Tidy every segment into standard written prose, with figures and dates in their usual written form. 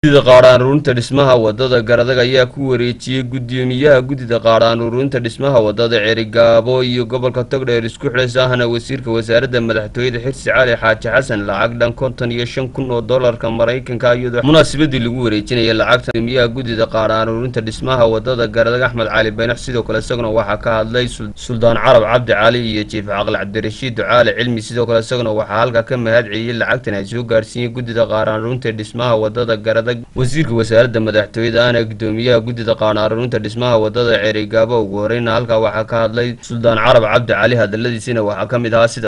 Guddida qaadhaan ururinta dhismaha wadada Garadag ayaa ku wareejiyey guddoomiyaha guddida qaadhaan ururinta dhismaha wadada Ceerigaabo iyo gobolka Togdheer isku xidhaysa, ahna wasiirka wasaaradda madaxtooyada Xirsi Cali Xaaji Xasan, lacag dhan 55,000 oo doolarka Maraykanka, iyadoo munaasabadii lagu wareejinaya lacagta guddoomiyaha guddida qaadhaan ururinta dhismaha wadada Garadag Axmed Cali Baynax. Sidoo kale isaguna waxaa ka hadlay Suldaan Carab Cabdi Cali iyo Jiif Caqli Cabdirashiid Ducaale Cilmi. Sidoo kale isaguna waxaa halkaa ka mahad celiyey lacagtan ay soo gaarsiiyeen guddida qaadhaan ururinta dhismaha wadada Garadag wasiirka wasaaradda madaxtooyada, ahna guddoomiyaha guddida qaadhaan ururinta dhismaha wadada Ceerigaabo. Ugu horeyna halkaa waxaa ka hadlay Suldaan Carab Cabdi Cali, hadaladiisina waxaa ka mid ahaa sida: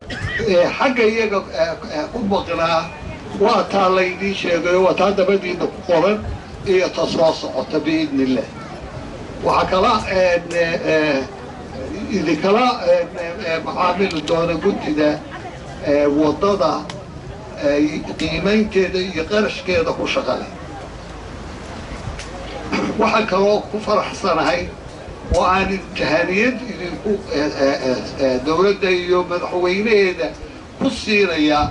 Xagga iyaga u maqnaa waa taa laydiin sheegayo, waa taa dabadiina ku qoran iyo ta soo socota biidni illah. Waxaa kala idinkala macaamili doona guddida waddada qiimaynteeda iyo qarashkeeda ku shaqale. Waxaan kaloo ku faraxsanahay oo aan tahaniyad idinku dawladda iyo madaxweynaheeda ku siinayaa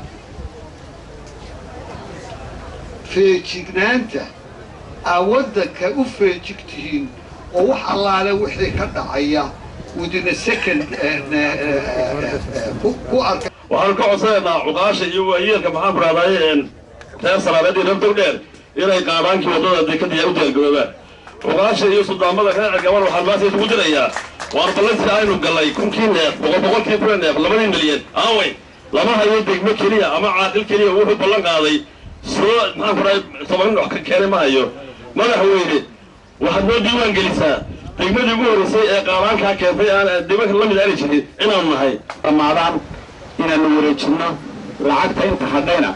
feejignaanta aa waddanka u feejig tihiin oo wax allaale wixii ka dhacaya within a second ku arka. Waxaanu ka codsanaynaa cuqaasha iyo waayeelka, maxaan ku rahdaye, reer Salaameed iyo reer Togdheer inay qaadhaankii waddada dekadiya u diyaargaroobaan. Cuqaasha iyo suldaamada reer Cergaban waxaan maanta isugu dirayaa, waar ballantii aynu gallay, 1000-kii neef, boqol boqolkii kuna neef, 2dii milyan aaway? Lama hayo degmo keliya ama caaqil keliya wuxuu ballan qaaday soo, maxaan ku rahay, 10 wax ka keenay ma hayo. Madaxweyne, waxaad noo diiwaan gelisaa degmadii ugu horreysay ee qaadhaankaa keentay, aan degmaka la mid aani jirin inaanu nahay. Dhammaadaan inaanu wareejinno lacagta inta hadhayna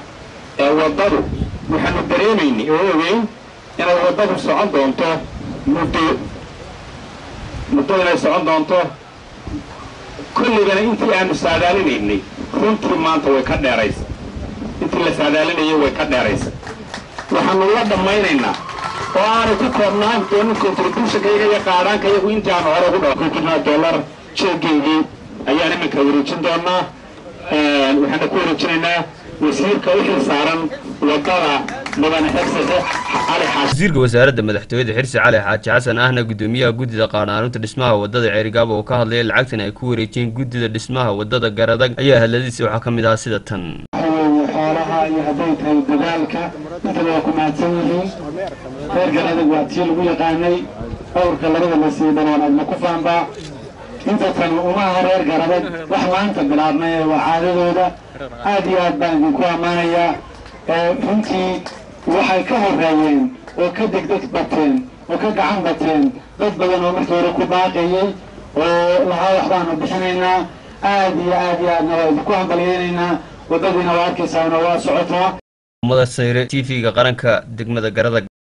ee waddadu. Waxaanu dareemaynay oo ogeyn inay waddadu socon doonto muddo, muddo inay socon doonto. Kolliybana intii aanu saadaalinaynay runtii maanta way ka dheeraysa, intii la saadaalinayay way ka dheeraysa. Waxaanu la dhammaynaynaa oo aanay ku koobnaan doonin contributionkayaga iyo qaadhaankayagu intii aanu hore ugu dha dollar. Jeegeygii ayaan iminka wareejin doonaa, waxaana ku wareejinaynaa wasiirka u xil saaran waddada, mudane Xirsi Cali Xaaji. Wasiirka wasaaradda madaxtooyada Xirsi Cali Xaaji Xasan, ahna guddoomiyaha guddida qaadhaanuta dhismaha wadada Ceerigaabo, oo ka hadlaya lacagtan ay ku wareejiyeen guddida dhismaha wadada Garadag, ayaa hadladiisa waxaa ka mid ahaa sida tan: Waxaweeye xoolaha iyo hadday tahay dadaalka intaba waa ku mahadsan yihiin reer Garadag. Waa tii lagu yaqaanay awrka labada la sii dhalaan adma ku faanbaa. Inta tan uma aha reer Garadag wax maanta bilaabmay, ee waa caadadooda. Aad iyo aad baan idinku ammaanayaa. Runtii waxay ka horreeyeen oo ka degdeg bateen oo ka gacan bateen dad badan oo markii hore ku baaqayey oo lahaa waxbaanu bixinaynaa. Aad iyo aad iyo aadna waa idinku hambalyaynaynaa. Waddadiina waa arkaysaana, waa socotaa. Mada Sayre, TV-ga Qaranka, degmada Garadag.